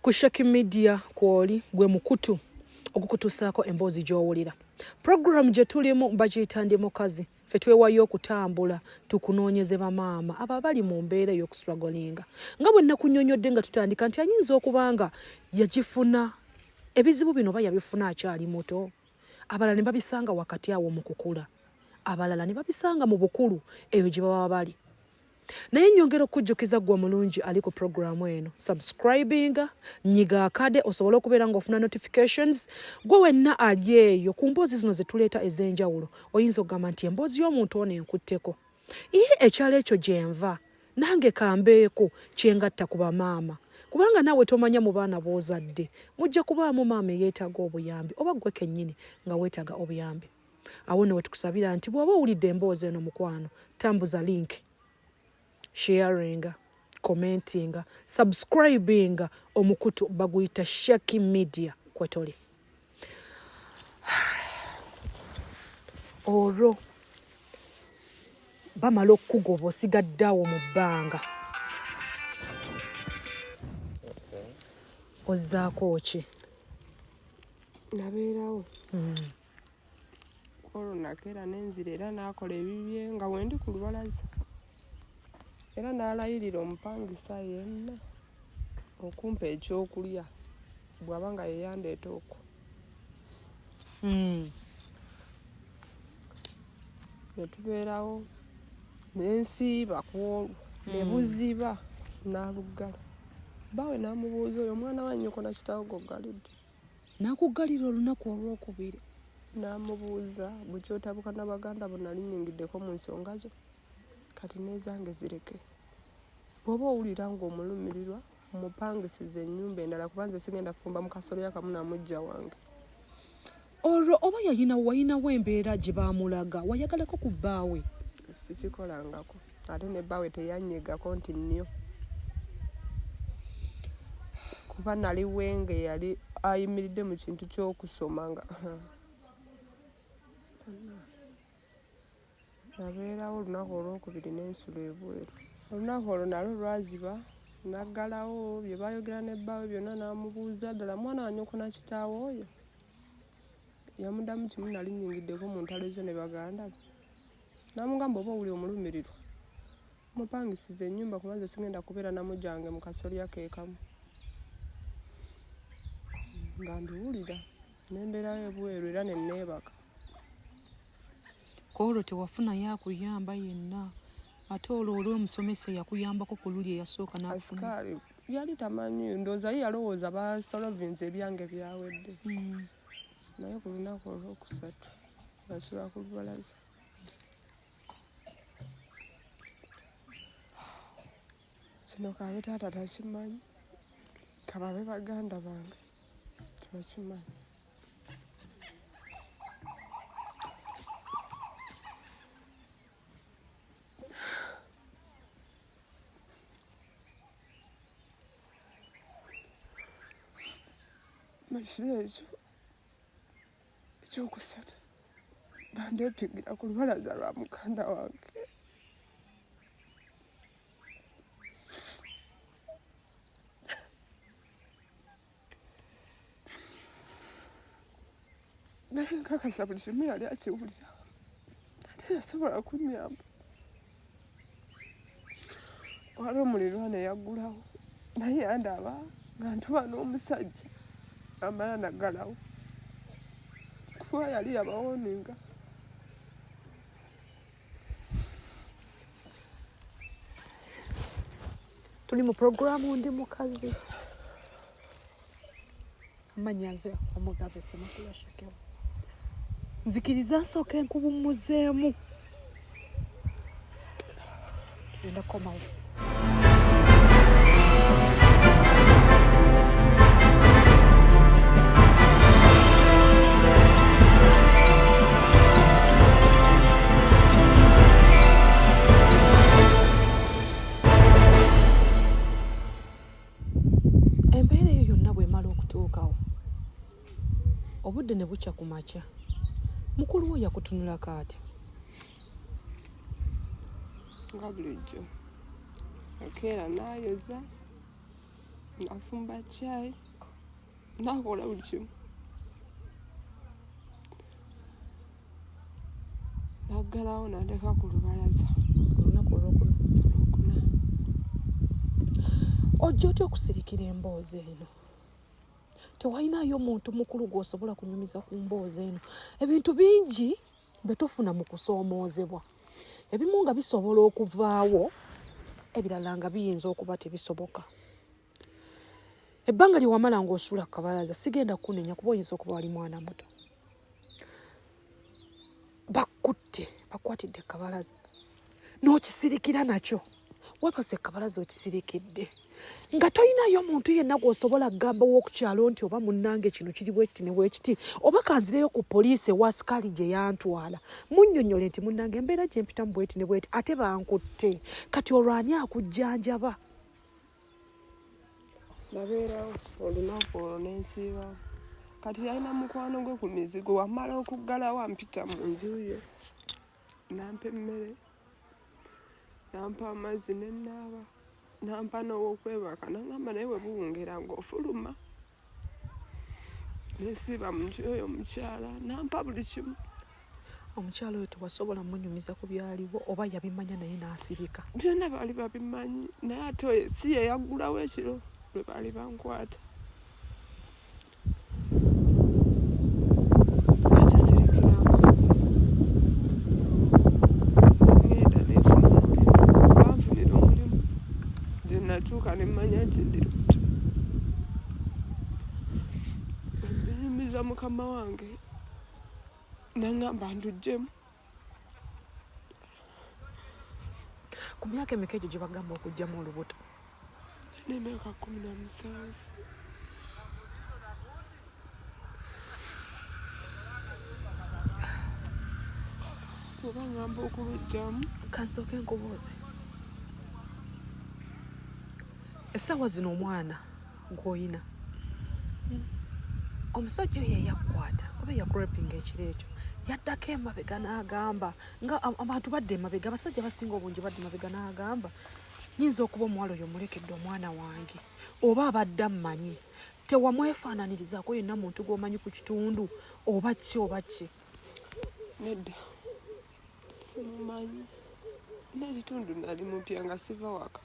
Ku Shaki Media kwoli gwe mukutu ogukutuusaako emboozi gy'owulira. Puroguramu gye tulimu bagiyita Ndi Mukazi. Ffe twewayo okutambula tukunoonyeze bamaama abo abali mu mbeera ey'okustrugglinga. Nga bwe nakunyonyodde nga tutandika nti ayinza okuba nga yagifuna ebizibu bino oba yabifuna akyali muto, abalala ne babisanga wakati awo mu kukula, abalala ne babisanga mu bukulu eyo gye baba bali. Naye nyongera okukujjukiza ggwe omulungi ali ku programu eno, subscribinga, nyiga akade osobole okubeera ng'ofuna notifications. Gwe wenna ali eyo ku mboozi zino ze tuleeta ez'enjawulo, oyinza okugamba nti emboozi y'omuntu ono enkutteko. Ii, ekyalo ekyo gye nva, nange kambeeko kye ngatta ku bamaama, kubanga naawe tomanya mu baana b'ozadde mujja kubaamu maama eyeetaaga obuyambi oba ggwe kennyini nga weetaaga obuyambi. Awo nno wetukusabira nti bw'oba owulidde emboozi eno mukwano, tambuza link, sharinga, commentinga, subscribinga omukutu baguyita Shaki Media kwetoli. Olwo bamala okukugoba osigadde awo mu bbanga, ozzaako ki? Nabeerawo. Olwo nakeera nenzira era n'akola ebibye nga wendi ku lubalaza, era n'alayirira omupangisa yenna okumpa ekyokulya bw'aba nga yeyandeeta okwo. Ne tubeerawo nensiiba ku olwo ne buziba n'aluggala. Bbaawe n'amubuuza, oyo omwana wa nnyoko na kitaawo goggalidde? N'akuggalira olunaku olwokubiri. N'amubuuza, bukyotabuka na baganda bo nali nnyingiddeko mu nsonga zo, kati n'ezange zireke. Bw'oba owulira ng'omulumirirwa, mupangisize ennyumba endala kuba nze sigenda kufumba mu kasolya kamu na muggya wange. Olwo oba yalina wayinawo embeera gye baamulaga, wayagalako ku bbaawe? Sikikolangako, ate ne bbaawe teyannyegako nti nnyo, kuba nali wenge yali ayimiridde mu kintu ky'okusoma nga nabeerawo olunaku olwokubiri n'ensula ebweru. Olunaku olwo nalwo lwaziba, naggalawo bye baayogera ne bbaawe byonna, n'amubuuza ddala mwana wa nnyoko na kitaawe oyo? Yamuddamu kimu, nali nnyingiddeko mu ntalo zo ne baganda bo. N'amugamba oba owuli omulumirirwa, mupangisize ennyumba kuba nze sigenda kubeera na mugyange mu kasolya ke kamu. Nga mbiwulira ne mbeerawo ebweru era ne neebaka. Ku olwo tewafunayo akuyamba yenna, ate olwo oli omusomesa eyakuyambako ku luli eyasooka n'akufuna? Asikaali yali tamanyi, ndowooza ye yalowooza basolovinze ebyange byawedde. Naye ku lunaku olwokusatu nasula ku lubalaza. Kino kabe taata takimanyi, kababe baganda bange tebakimanyi. Mu kiro ekyo ekyokusatu bandeepigira ku lubalaza lwa muganda wange. Naye nkakasa buli kimu yali akiwulira, ate yasobola kunnyamba. Waliwo muliraanwa eyaggulawo naye yandaba nga ntuba n'omusajja amala naggalawo kuba yali yabawooninga. Tuli mu puroguramu Ndi Mukazi. Amannya nze Omugabe Ssemakula Shakira. Nzikiriza nsooke nkuwummuzeemu. Tugenda kukomawo. Embeera eyo yonna bw'emala okutuukawo, obudde ne bukya ku makya, mukulu wo yakutunulako atya? Nga bulijjo akeera n'ayoza Nafumba caayi, nakola buli kimu. Naggalawo nandeka ku lubalaza. Olunaku olwokuna. Olwokuna. Ojja otya okusirikira emboozi eno? Tewalinayo muntu mukulu gw'osobola kunyumiza ku mboozi eno? Ebintu bingi bye tufuna mu kusoomoozebwa, ebimu nga bisobola okuvaawo, ebirala nga biyinza okuba tebisoboka. Ebbanga lye wamala ng'osula ku kabalaza, sigenda kukunenya kuba oyinza okuba wali mwana muto. Bakutte, bakwatidde kabalaza n'okisirikira nakyo. Webase kabalaza okisirikidde nga tolinayo muntu yenna gw'osobola kugamba ow'okukyalo nti oba munnange kino kiri bwekiti ne bwekiti, oba kanzireyo ku poliisi ewa sikaali gye yantwala munnyonnyole nti munnange embeera gye mpitamu bweti ne bweti, ate bankutte. Kati olwo ani akujjanjaba? Nabeerawo olunaku olwo nensiibawo. Kati yalina mukwano gwe ku mizigo, wamala okuggalawo ampita mu nju ye, nampa emmere, nampa amazzi nenaaba, nampa n'owokwebaka, nangamba naye bwe buwungera ng'ofuluma. Nesiiba mu nju y'oyo omukyala, nampa buli kimu. Omukyala oyo tewasobola munyumiza ku byaliwo oba yabimanya naye n'asirika? Byonna baali babimanyi, naye ate oyo si ye yaggulawo ekiro lwe baali bankwata. Nakisirikira nze. Ngenda nenfuna omulimu, banfunira omulimu gye natuuka ne mmanya nti ndi lubuto. Mbinyumiza mukama wange nangamba nduggyemu. Ku myaka emeka egyo gye bagamba okuggyamu olubuto? N'emyaka 17. Oba ngamba okuluggyamu. Kansooke nkubuuze, essaawa zino omwana gw'oyina, omusajja oyo eyakukwata oba eyakurepinga ekiro ekyo yaddako emabega n'agamba nga abantu badda emabega, abasajja basinga obungi badda emabega n'agamba nyinza okuba omuwala oyo mulekedde omwana wange oba abadde ammanyi, tewamwefaananirizaako yenna muntu gw'omanyi ku kitundu oba ki oba ki? Nedda, simumanyi. N'ekitundu nali mupya nga siva waka.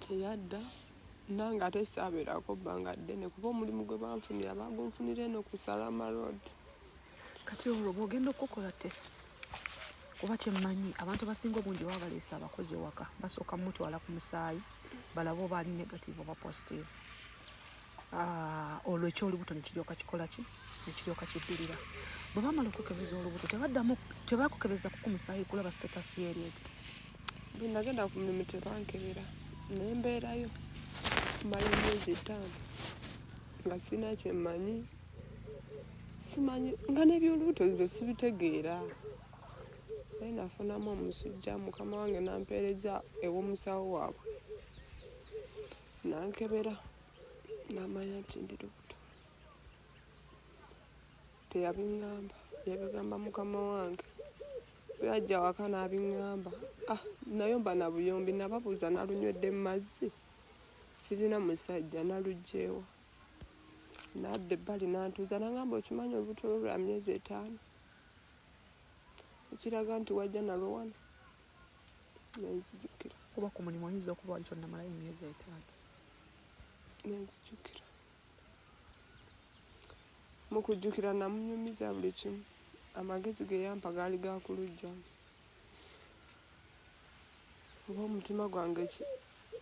Teyadda nange ate saabeerako bbanga ddene kuba omulimu gwe banfunira bagunfunira eno ku Salama Road. Kati olwo bw'ogenda okukola test, kuba kyemmanyi abantu abasinga obungi baba baleese abakozi ewaka, basooka mutwala ku musaayi balabe oba ali negative oba positive. Olwo ekyolubuto ne kiryoka kikola ki? Ne kiryoka kiddirira. Bwe bamala okukebeza olubuto tebaddamu, tebakukebeza ku musaayi kulaba status ye eri eti? Bwe nagenda ku mulimu tebankebera, ne mbeerayo kumala emyezi 5 nga sirina kye mmanyi, simanyi nga n'ebyolubuto nze sibitegeera. Naye nafunamu omusujja, mukama wange n'ampeereza ew'omusawo waabwe, n'ankebera n'amanya nti ndi lubuto. Teyabiŋŋamba, yabigamba mukama wange. Bwe yajja waka n'abiŋŋamba, nayomba na buyombi, nababuuza nalunywedde mu mazzi, sirina musajja, naluggyeewa. N'adda ebbali n'antuuza n'aŋŋamba okimanyi olubuto lwo lwa myezi 5, ekiraga nti wajja nalwo wano. Nenzijukira. Kuba ku mulimu oyinza okuba wali tonnamalayo emyezi 5. Nenzijukira. Mu kujjukira namunyumiza buli kimu. Amagezi ge yampa gaali ga kuluggyamu. Oba omutima gwange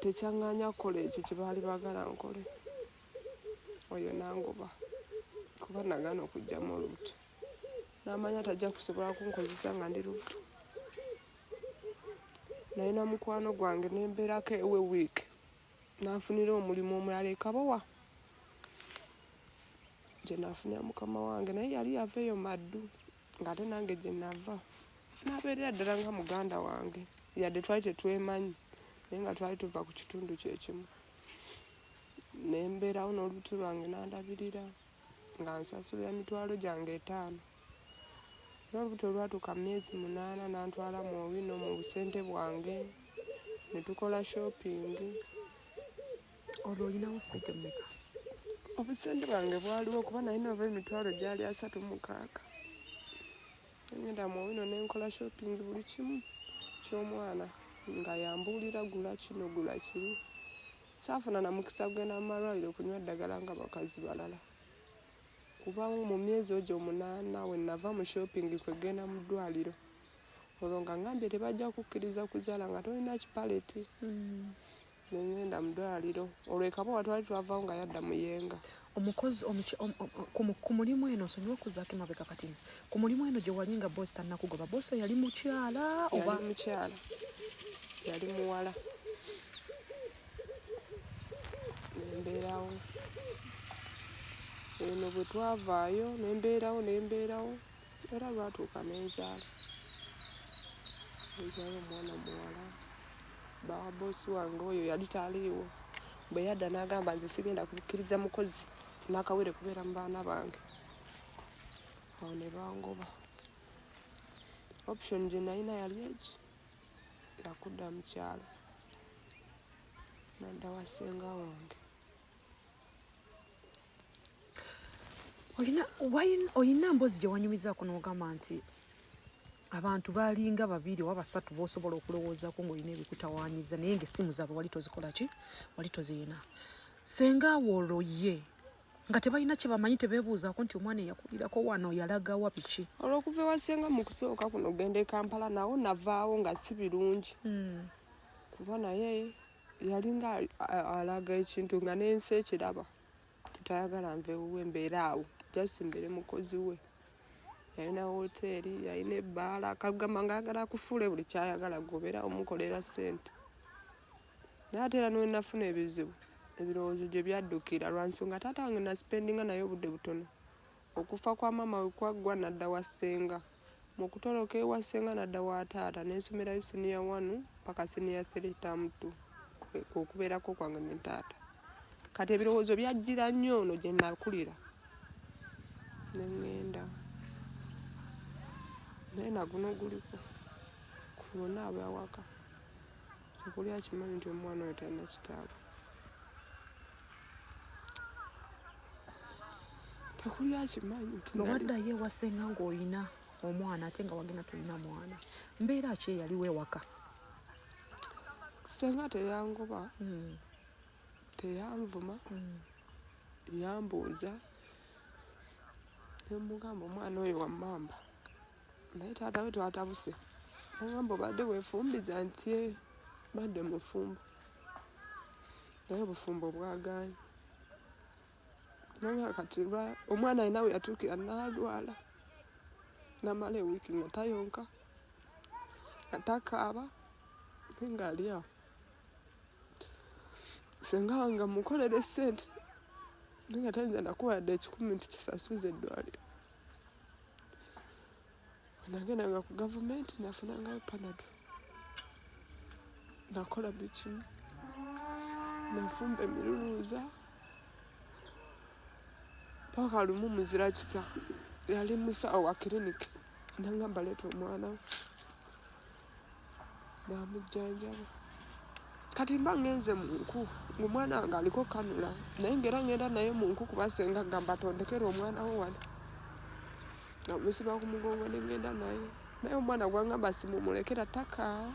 tekyaŋŋaanya kukola ekyo kye baali baagala nkole. Oyo n'angoba kuba nagaana okuggyamu olubuto. N'amanya tajja kusobola kunkozesa nga ndi lubuto. Nalina mukwano gwange ne mbeerako ewe wiiki, n'anfunira omulimu omulala e Kabowa gye nafunira mukama wange, naye yali yava eyo Maddu ng'ate nange gye nava. N'abeerera ddala nga muganda wange, yadde twali tetwemanyi naye nga twali tuva ku kitundu kye kimu. Ne mbeerawo n'olubuto lwange n'andabirira nga nsasulira emitwalo gyange 5. N'olubuto lwatuuka myezi 8 n'antwala mu Owino mu busente bwange ne tukola shopping. Olwo olinawo ssente mmeka? Obusente bwange bwaliwo kuba nalina oba emitwalo gyali 36. Ngenda mu Owino ne nkola shopping buli kimu ky'omwana nga yambuulira gula kino gula kiri. Saafuna na mukisa kugenda mu malwaliro kunywa ddagala nga bakazi balala. Kuba mu myezi ogyo 8 we nava mu shopping kwegenda mu ddwaliro. Olwo nga ngambye tebajja kukkiriza kuzaala nga tolina kipaleti. Ne ngenda mu ddwaliro. Olwo e Kabowa twali twavaawo nga yadda Muyenga. Omukozi ku mulimu eno nsonyiwa okuzaako emabega kati. Ku mulimu eno gye wali nga boosi tannakugoba, boosi yali mukyala oba? Yali mukyala. Yali muwala. Nembeerawo. Eno bwe twavaayo nembeerawo nembeerawo era lwatuuka nenzaala. Nenzaala omwana muwala. Bawa boosi wange oyo yali taliiwo. Bwe yadda n'agamba nze sigenda kukkiriza mukozi n'akawere kubeera mu baana bange. Awo ne bangoba. Option gye nalina yali egi yakudda mu kyalo. Nadda wa ssenga wange. Olina mboozi gye wanyumizaako n'ogamba nti abantu balinga babiri oba basatu b'osobola okulowoozaako ng'olina ebikutawaanyiza naye ng'essimu zaabwe wali tozikola ki? Wali tozirina. Ssenga wo olwo ye nga tebalina kye bamanyi tebeebuuzaako nti omwana eyakulirako wano yalagawa biki? Olw'okuva ewa ssenga mu kusooka kuno okugenda e Kampala nawo navaawo nga si birungi. Kuba naye yalinga alaga ekintu nga n'ensi ekiraba. Tayagala nve wuwe mbeere awo, just mbeere mukozi we. Yalina wooteeri, yalina ebbaala, kagamba ng'ayagala akufuule buli ky'ayagala gw'obeera omukolera ssente. Naye ate era ne nafuna ebizibu, ebirowoozo gye byaddukira lwa nsonga taata wange nasipendinga naye obudde butono. Okufa kwa maama we kwaggwa n'adda wa ssenga. Mu kutoloka ewa ssenga n'adda wa taata ne nsomerayo siniya 1 paka siniya 3 term 2 okubeerako kwange ne taata. Kati ebirowoozo byajjira nnyo ono gye nakulira. Ne ŋŋenda. Naye naguno guliko ku bonna ab'awaka. Tekuli akimanyi nti omwana oyo talina kitaabwe. Tekuli akimanyi nti Bwe waddayo ewa ssenga ng'olina omwana ate nga wagenda tolina mwana. Mbeera ki eyaliwo ewaka? Ssenga teyangoba. Teyanvuma. Yambuuza. Ne mmugamba omwana oyo wa mmamba. Naye taata we twatabuse. N'aŋŋamba obadde weefumbiza nti ee mbadde mufumbo. Naye obufumbo bwagaanyi. N'aŋŋamba kati omwana alina we yatuukira n'alwala. N'amala ewiiki nga tayonka, nga takaaba, naye ng'ali awo. Ssenga wange mmukolera essente naye nga tayinza nakuwa yadde 100 nti kisasuze eddwaliro. Bwe nagendanga ku gavumenti nafunangayo panado. Nakola buli kimu. Nafumba emiruluuza paka lumu muzira kisa yali musawo wa kiriniki n'angamba leeta omwana we n'amujjanjaba. Kati mba ngenze mu nku ng'omwana wange aliko kanula naye ng'era ngenda naye mu nku kuba ssenga agamba tondekera omwana wo wano. Nga musiba ku mugongo ne ngenda naye. Naye omwana gw'angamba simumulekera takaaba,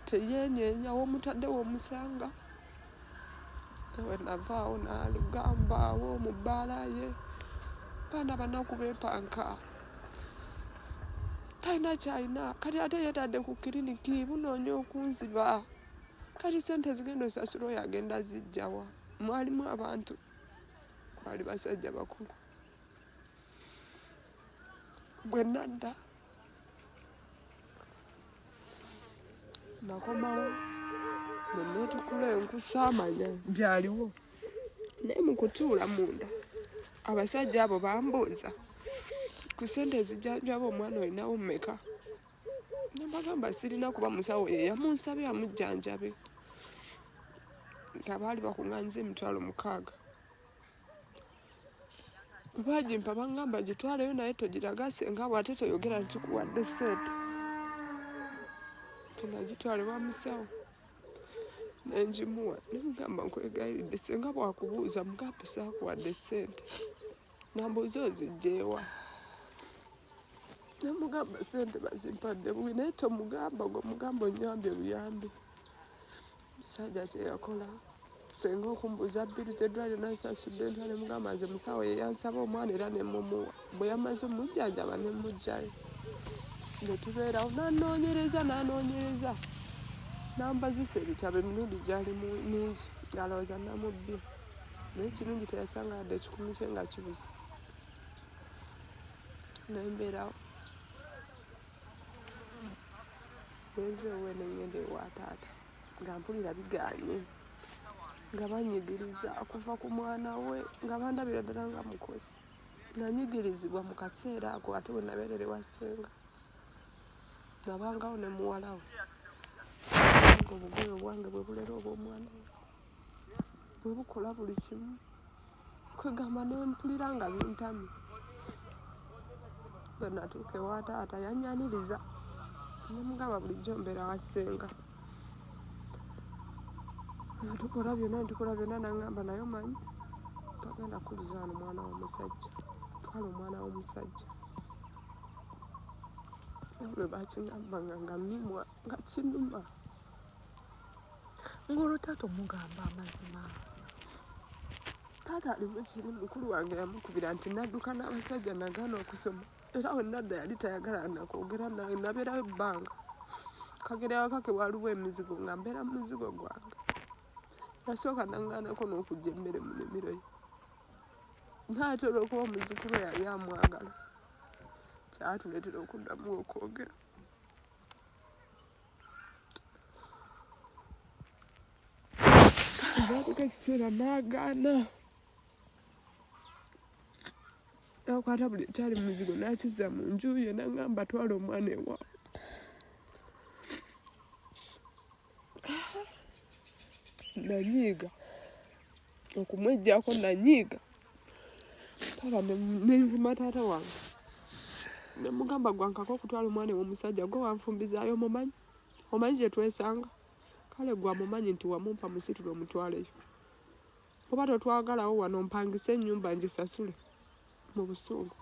teyeenyeenya, w'omutadde w'omusanga. Bwe navaawo n'alugamba awo mu bbaala ye, baana banaku beepanka. Talina ky'alina kati ate yeetadde ku kiriniki bunoonya okunziba. Kati ssente zigenda osasula oyo agenda ziggya wa? Mwalimu abantu, baali basajja bakulu. Bwe nadda nakomawo ne neetikula enku saamanya nti aliwo. Naye mu kutuula munda abasajja abo bambuuza ku ssente ezijjanjaba omwana olinawo mmeka? Ne mbagamba sirina kuba musawo ye yamunsabye amujjanjabe. Nga baali bakuŋŋaanyiza emitwalo 6. Bwe baagimpa bangamba gitwaleyo naye togiraga ssenga bw'ate toyogera nti kuwadde ssente. Nagitwala ewa musawo. Nengimuwa nemugamba nkwegayiridde senga bwakubuuza mugambe saakuwadde ssente nambuuza ozijjeewa nemugamba ssente bazimpadde bubi naye tomugamba gwe mugamba onyambye buyambi Musajja kyeyakola senga okumbuuza bbiru z'eddwaliro nasasudde ntya ne mugamba nze musawo ye yansaba omwana era ne mumuwa bwe yamaze omujjanjaba ne muggyayo ne tubeerawo n'anoonyereza n'anoonyereza n'ambazisa ebitabo emirundi gyali mingi ng'alowooza namubbye naye ekirungi teyasanga yadde ekikumi kye nga kibuze nembeerawo nenva ewuwe nengenda ewa taata nga mpulira biganye nga banyigiriza okuva ku mwana we nga bandabira ddala nga mukozi nanyigirizibwa mu kaseera ako ate bwe nabeerera ewa ssenga nabangawo ne muwala we nga obugoye obwange bwe bulera obw'omwana we bwe bukola buli kimu kwegamba nempulira nga bintamye bwe natuuka ewa taata yanyaniriza nemugamba bulijjo mbeera wa ssenga tukola byonna ntukola byonna nangamba naye omanyi togenda kukuliza wano mwana w'omusajja twala omwana w'omusajja lwe bakingambanga nga numwa nga kinuma Ng'olwo taata omugamba amazima. Taata alimu kiri mukulu wange yamukubira nti nadduka n'abasajja nagaana okusoma era we nadda yali tayagala nakwogera nange nabeerawo ebbanga kagera awaka ke waaliwo emizigo nga mbeera mu muzigo gwange yasooka nangaanako n'okujja emmere mu nnimiro ye naye ate olw'okuba omuzzukulu we yali amwagala kyatuleetera okuddamu okwogera. Bwatuuka ekiseera n'agaana n'akwata buli ekyali mu muzigo n'akizza mu nju ye n'aŋŋamba twala omwana ewaabwe. Nanyiiga okumweggyako nanyiiga taata nenvuma taata wange nemugamba gwankaka okutwala omwana ew'omusajja gwe wanfumbizaayo omumanyi omanyi gye twesanga kale gwe amumanyi nti wamumpa musitule omutwaleyo oba totwagalawo wano mpangise ennyumba ngisasule mu busungu.